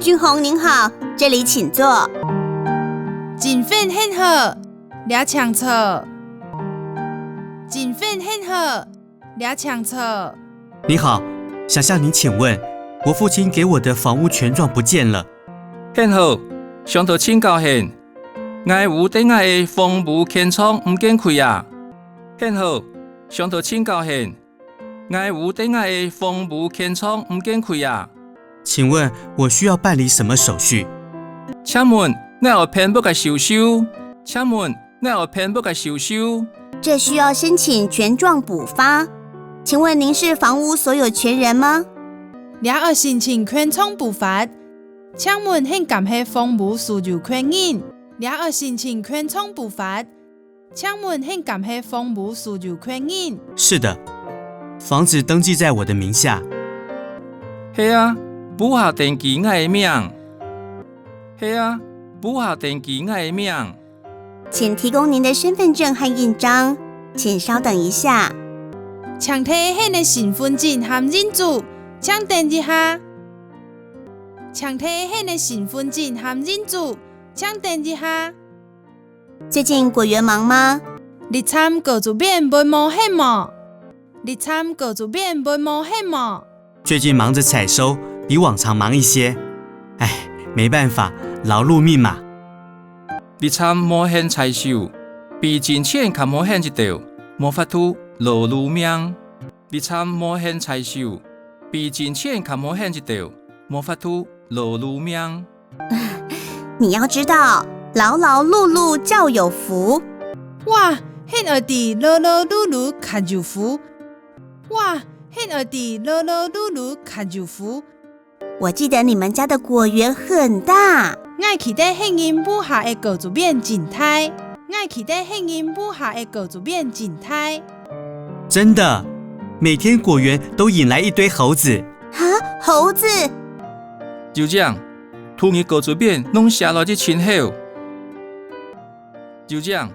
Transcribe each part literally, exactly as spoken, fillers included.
俊宏您好，这里请坐。俊宏你好，這請坐。俊宏你好，這請坐。你好，想向您请问，我父亲给我的房屋权状不见了。你好，想討請教你，𠊎屋頂个房屋權狀毋見去啊。你好，想討請教你， 𠊎屋頂个房屋權狀毋見去啊。请问我需要办理什么手续？請問𠊎愛辦麼个手續？請問𠊎愛辦麼个手續？这需要申请权状补发。请问您是房屋所有权人吗？這愛申請權狀補發。請問你敢係房屋所有權人？這愛申請權狀補發。 請問你敢係房屋所有權人？是的，房子登记在我的名下。係啊，屋下登記𠊎个名。係啊，屋下登記𠊎个名。请提供您的身份证和印章，请稍等一下。请提你个身份證和印仔，請等一下。请提你个身份證和印仔，請等一下。 最近果园忙吗？這站果子園會無閒無？這站果子園會無閒無？最近忙着采收，比往常忙一些。唉，没办法，劳碌命嘛。這站無閒采收，比進前較無閒一兜，無法度，勞碌命。 這站無閒采收，比進前較無閒一兜，無法度，勞碌命。你要知道，勞勞碌碌較有福。哇，你愛知勞勞碌碌較有福。哇，你愛知勞勞碌碌較有福。 我记得你们家的果园很大。𠊎記得你人屋下个果子園真大。𠊎記得你人屋下个果子園真大。真的，每天果园都引来一堆猴子。哈，猴子？有影，逐日果子園攏餳來一陣猴。有影，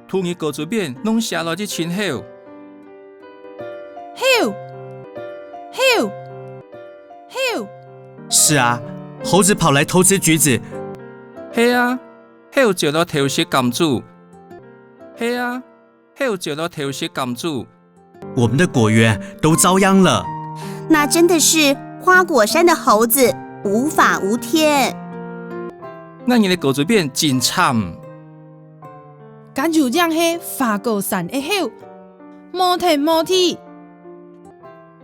逐日果子園攏餳來一陣猴。猴！猴！猴！是啊，猴子跑来偷吃橘子。係啊，猴走來偷食柑仔。係啊，猴走來偷食柑仔。我们的果园都遭殃了。那真的是花果山的猴子，无法无天。𠊎人个果子園真慘。 敢有影係花果山个猴，無天無地。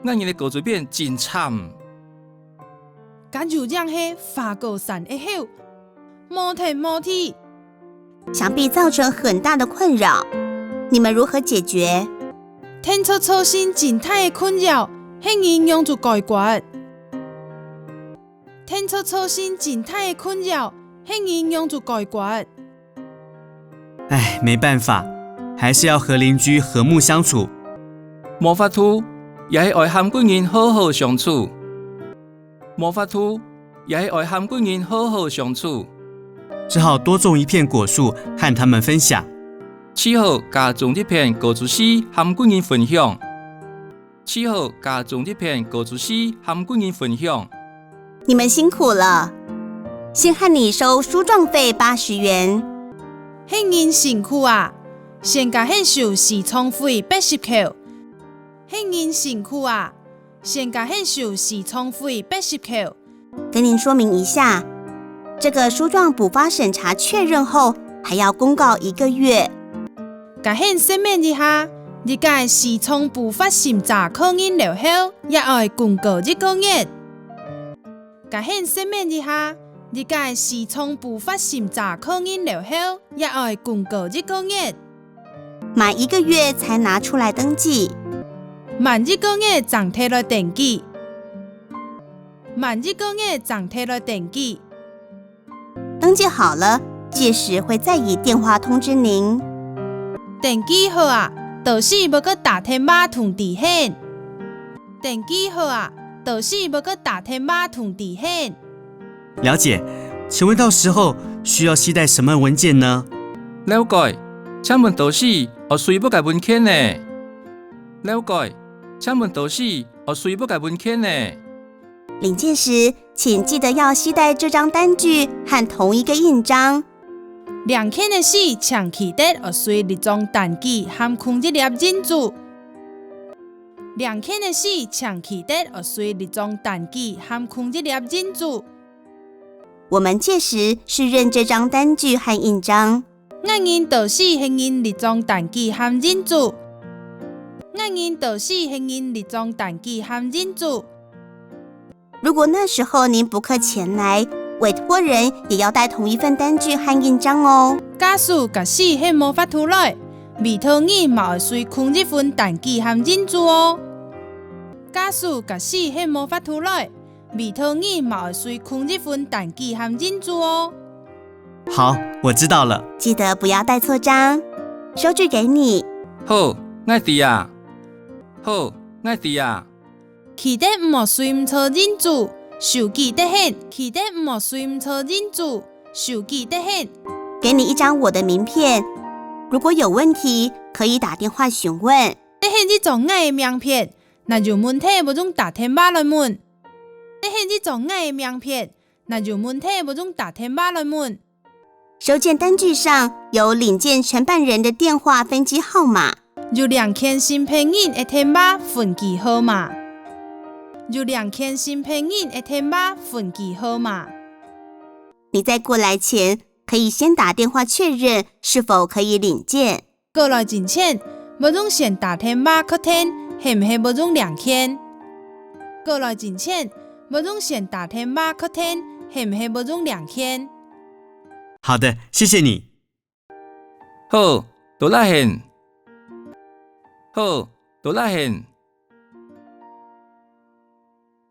𠊎人个果子園真慘。敢有影係花果山个猴，無天無地。想必造成很大的困扰，你们如何解决？定著造成真大个困擾，你人仰仔解決？定著造成真大个困擾，你人仰仔解決？ 唉，没办法，还是要和邻居和睦相处。無法度，也係愛和居人好好相處。無法度，也係愛和居人好好相處。只好多种一片果树，和他们分享。只好加種一片果子樹，和居人分享。 只好加種一片果子樹，和居人分享。你们辛苦了，先和你收書狀費八十元。你人辛苦啊，先佮你收書狀費八十箍。你人辛苦啊，先佮你收書狀費八十箍。 跟您说明一下，这个书状补发审查确认后，还要公告一个月。佮你说明一下，這个書狀補發審查確認了後，也愛公告一个月。佮你说明一下，這个書狀補發審查確認了後，也愛公告一个月。 满一个月才拿出来登记。满一个月正摕來登记。满一个月正摕來登记。登记好了，届时会再以电话通知您。登记好啊，到時會閣打電話通知你。登記好啊，到時會閣打電話通知你。 了解，请问到时候需要携带什么文件呢？了解，請問到時愛隨麼个文件呢？了解，請問到時愛隨麼个文件呢？領件時，請記得要攜帶這張單據和同一個印章。領件个時，請記得愛隨這張單據和共一粒印子。領件个時，請記得愛隨這張單據和共一粒印子。我們屆時是認這張單據和印章。𠊎人到時係認這張單據和印子。𠊎人到時係認這張單據和印子。如果那時候您不克前來，委託人也要帶同一份單據和印章哦。假使該時係無法度來，委託人嘛愛隨共一份單據和印子哦。假使該時係無法度來，委託人嘛愛隨共一份單據和印子哦。好，我知道了。記得不要帶錯章。收據給你。好，𠊎知啊。好，𠊎知啊。記得毋好隨毋著印子，收據得很。記得毋好隨毋著印子，收據得很。給你一張我的名片，如果有問題，可以打電話詢問。得很一張𠊎个名片，若有問題會用打電話來問。得很一張𠊎个名片，若有問題會用打電話來問。收件單據上有領件承辦人的電話分機號碼。有領件承辦人个電話分機號碼。有領件承辦人个電話分機號碼。你在過來前，可以先打電話確認是否可以領件。過來進前，會用先打電話確定係毋係會用領件。過來進前，會用先打電話確定係毋係會用領件。好的，謝謝你。好，多謝你。好，多謝你。